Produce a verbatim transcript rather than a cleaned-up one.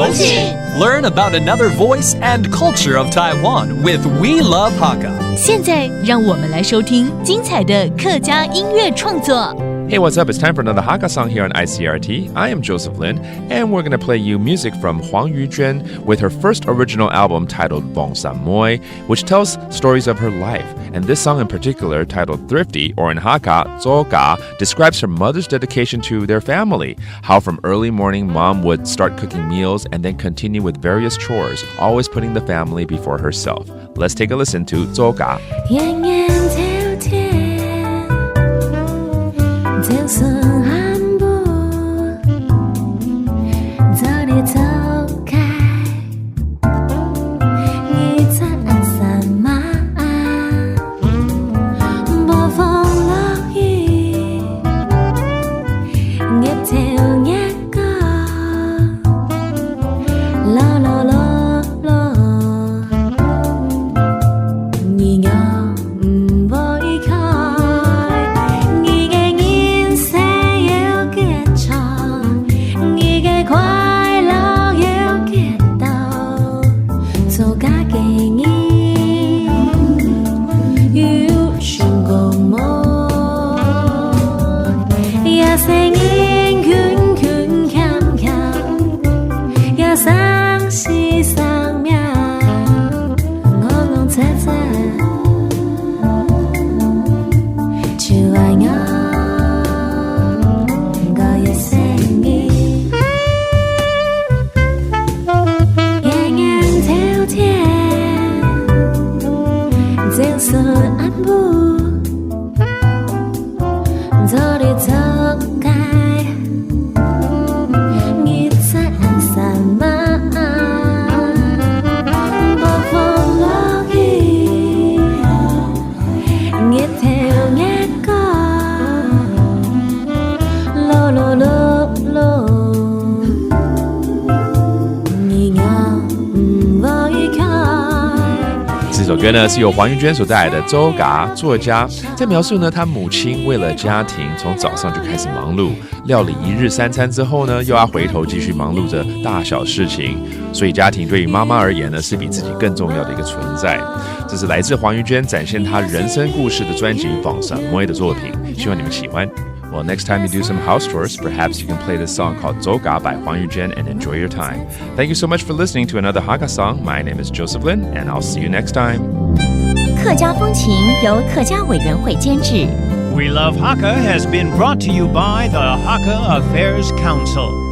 Learn about another voice and culture of Taiwan with We Love Hakka. 现在，让我们来收听精彩的客家音乐创作。 Hey, what's up? It's time for another Hakka song here on I C R T. I am Joseph Lin, and we're going to play you music from Huang Yujun with her first original album titled Vongsamoi, which tells stories of her life. And this song in particular, titled Thrifty, or in Hakka, Zoka, describes her mother's dedication to their family, how from early morning mom would start cooking meals and then continue with various chores, always putting the family before herself. Let's take a listen to Zoka. 年年秋天，青春漫步，这里走开，你在安什么？暴风落雨，日头月光，落落落落。 你我毋會開，你个人生有幾長，你个快樂有幾多，做家己人有成功無？一世人勤勤儉儉，一生死生命。 戇戇呆呆，就愛我个一生人。年年秋天，青春漫步，這里走開。 你在安什麼？暴風落雨，日頭月光，落落落落，你我毋會開。这首歌呢是由黄玉娟所带来的《周嘎作家》，在描述呢她母亲为了家庭从早上就开始忙碌，料理一日三餐之后呢，又要回头继续忙碌着大小事情，所以家庭对于妈妈而言呢是比自己更重要的一个存在。这是来自黄玉娟展现她人生故事的专辑《访闪妹》的作品，希望你们喜欢。Well, next time you do some house chores, perhaps you can play this song called Zoga by Huang Yujian and enjoy your time. Thank you so much for listening to another Hakka song. My name is Joseph Lin, and I'll see you next time. 客家风情由客家委员会监制。 We Love Hakka has been brought to you by the Hakka Affairs Council.